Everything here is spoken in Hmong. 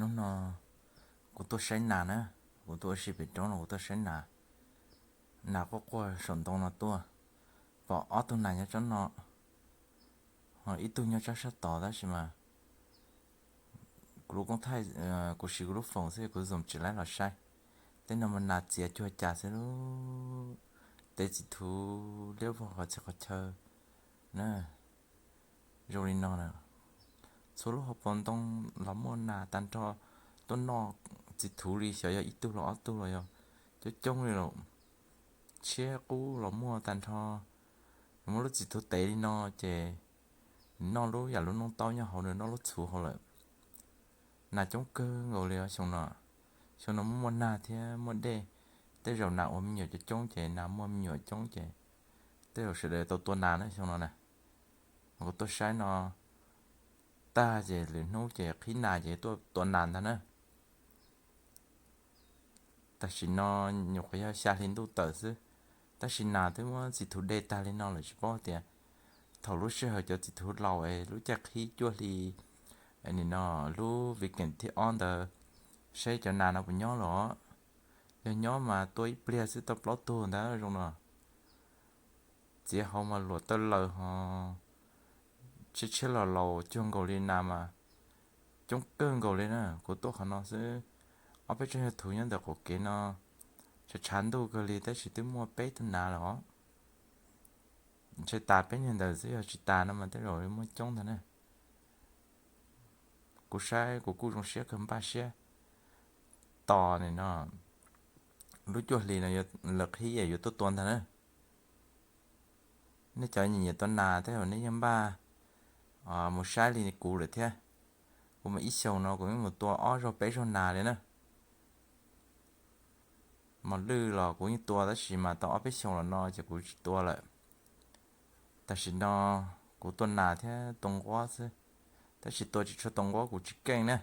Hnub no kuv tuaj saib nas na, kuv tuaj ua si pem roob no kuv tuaj saib nas. Nas quaj quaj saum ntoo no tuaj, pom ob tug nas nyob tsob no, ho ib tug nyob tsob sab tod tab sis mas kuv lub koob thaij, kuv siv kuv lub foos xwb kuv zoom tsis laib los saib. Tej no mas nas txiav cuag cas xwb lub, tes txiv thuv liab vog qhov txhia qhov chaw na. Zoo li no na, txhua lub hauv paus ntoo los muaj nas tag nrho, tuaj noj txiv thuv li xyov yog ib tug los ob tug los yog coob coob li los tshiab qub los muaj tag nrho. Muaj lub txiv thuv tev li no ces nws noj lub yam lub noob taub nyob hauv, nws noj lub txhuv hauv lawm. Nas coob kawg nkaus li os xyoo no. Xyoo no muaj muaj nag thiab muaj dej, tej zaum nas ua me nyuam coob coob ces nas muaj me nyuam coob ces tej zaum sawv daws tau tua nas na xyoo no na. Kuv tuaj saib no tag ces lwm hnub ces qhib nas ces tuaj tua nas ntag na. Tam sim no nyuam qhuav yog xya hli ntuj tawm xwb, tab sis nas twb muab txiv thuv de tag li no lawm, tsis paub tias thaum lub sij hawm cov txiv thuv laus es lub caij qhib cuaj hli, nim no lub weekend thib ob ntawd, saib cov nas no puas nyob los. Yog nyob mas tua ib pliag xwb tau plaub tug ntag zoo no. Txiav hauv mas luam tawg laws ho tshiab tshiab los laus cuag nkaus li nas mas coob kawg nkaus li na. Kuv tuaj qhov no xwb, ob peb tsob yog thuv nyob ntawm qaum kev no, tshav tshav ntuj kawg li tab sis twb muaj peb tug nas lawm os. Ntshe tas peb nyuag ntawd xwb, yog tsis tas no mas tej zaum muaj coob ntag na. Kuv saib kuv kuj zoo siab kawg, npaj siab tos nim no lub cuaj hlis no lawv qhib es yuav tuaj tua ntag na. Nej cov nyiam nyiam tua nas tej zaum nej yeej npaj mus saib li kuv lawm thiab. Kuv mas ib xyoos no kuv yeej mus tua ob zaug peb zaug nas li na. Mos lwj los kuv yeej tua tab sis mas tau ob peb xyoos los no ces kuv tsis tua lawm. Tam sim no kuv tua nas thiab tua nquab xwb, tab sis tua tsis tshua tau nquab, kuv tsis keej na.